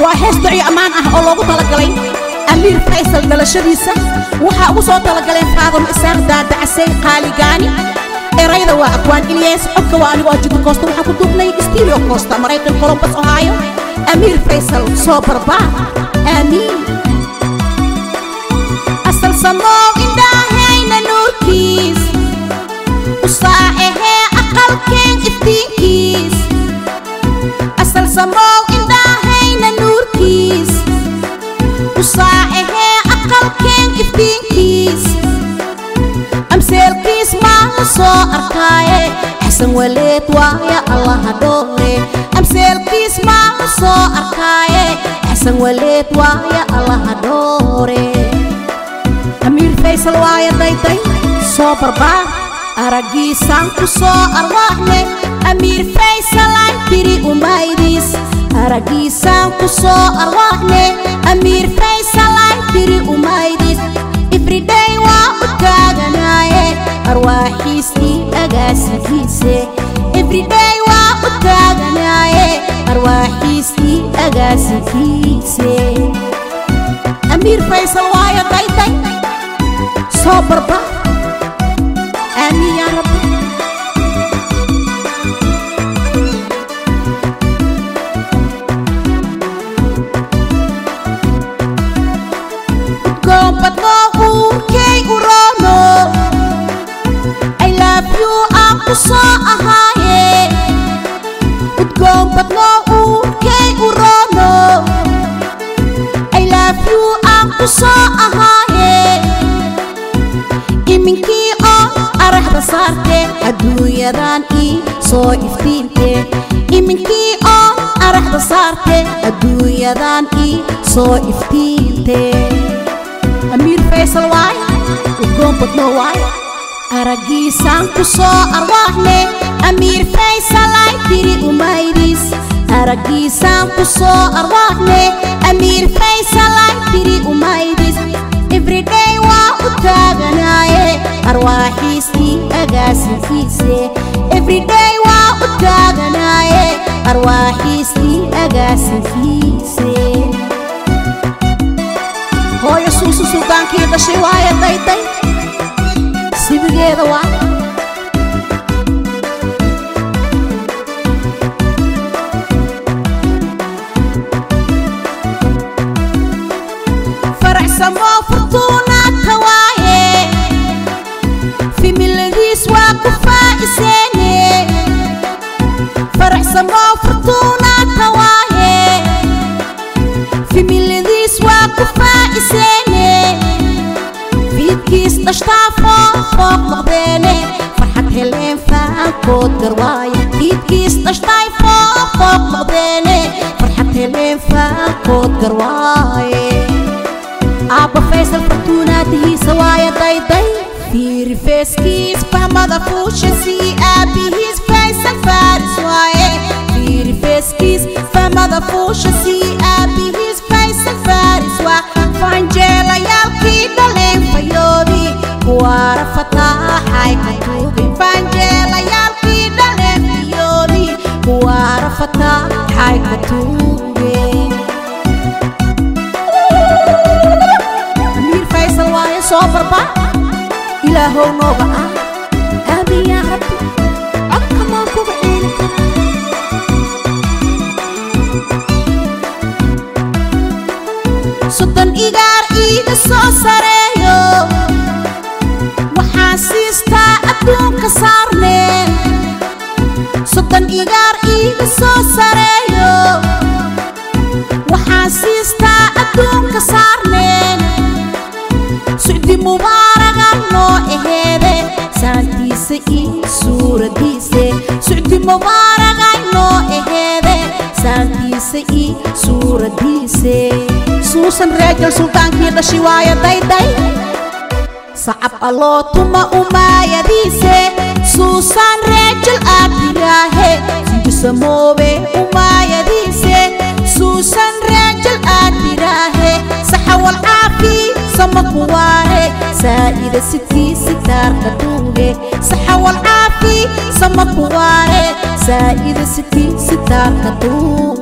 Waa hees ducyo ammaan ah oo loogu talagalay Amiir Faysal dhalashadiisa. Waxaa ugu soo talagaleen Faadum Isaaq Daadacasey Qaaligaani. Erayda waa Abwaan Ilyas, codka waa anigoo Jidda Koosta. Waxaan ku duubnay Studio Costa, Maraykan, Columbus, Ohio. Amiir Faysal soo barbaar, aamiin. Asal samow indhahayna nuurkiis u saacahee aqalkeen iftiinkiis. Asal samow indhahayna nuurkiis u saacahee aqalkeen iftiinkiis. Amseelkiis maa la soo arkaaye, Xasan waleed waaya Allaha dhoore. Amseelkiis maa la soo arkaaye, Xasan waleed waaya Allaha dhoore. Amiir Faysal waaya dayday soo barbaar. Araggiisaan ku soo arwaaxne, Amiir Faysal ay tiri umaydiis. Araggiisaan ku soo arwaaxne, Amiir Faysal ay tiri umaydiis. Everyday waa u taaganaaye arwaaxiisii agaasigiise. Everyday waa u taaganaaye arwaaxiisii agaasigiise. Amiir Faysal waaya dayday soo barbaar, aamiin yaa Rabbi. Udgoon badnoo uurkay urono, I love you aan ku soo ahaaye. Udgoon badnoo uurkay urono, I love you aan ku soo ahaaye. Iminkii oo araxda saarte adduunyadan ii soo iftiinte. Iminkii oo araxda saarte adduunyadan ii soo iftiinte. Amiir Faysal waay, udgoon badnoo waay. Araggiisaan ku soo arwaaxne, Amiir Faysal ay tiri umaydiis. Araggiisaan ku soo arwaaxne, Amiir Faysal ay tiri umaydiis. Everyday waa u taaganaaye arwaaxiisii agaasinkiise. Everyday waa u taaganaaye arwaaxiisii agaasinkiise. Hooyo Suusu suldaankii dhashay waaya dayday sibigeeda waa. Faraxsamoo furtuunaadka waaye, fimiladiis waa ku faa'iseene. Faraxsamoo furtuunaadka waaye, fimiladiis waa ku faa'iseene. Fiidkiis dhashtaa fooq fooq noqdeene, farxad heleen faankood garwaaya. Fiidkiis dhashtaay fooq fooq noqdeene, farxad heleen faankood garwaaye. Aabba Faysal fartuunaatihiisa waaya dayday. Fiiri feeskiis fahmada fuusha sii, aabihiis Faysal Faris waaye. Fiiri feeskiis fahmada fuusha sii, aabihiis Faysal Faris waa. Faanjeelayaalkii dhaleen fayoobi kuwaara fataaxay ka tuugin. Faanjeelayaalkii dhaleen fayoobi kuwaara fataaxay ka tuugin. Amiir Faysal waaye soo barbaar, Ilaahow nooga ah, aamiin yaa Rabbi. Codka maan kuga ceeli karaa. 30 igaar iiga soo sareeyo, waxaan siistaa adduunka saarneen. 30 igaar iiga soo sareeyo, waxaan siistaa adduunka saarneen. Sucdi mubaaraga noo aheede saantiisa iyo suuradiise. Sucdi mubaaraga noo aheede saantiisa iyo suuradiise. Suusan Reejal sultaankii dhashay waaya dayday sacab alloo tuma umaayadiise. Suusan Reejal aad tiraahe sinjisamoobe umaayadiise. Suusan Reejal aad tiraahe saxawal caafi sama kuwaare saa'ida sidkii sitaarka duuge. Saxawal caafi sama kuwaare saa'ida sidkii sitaarka duuge.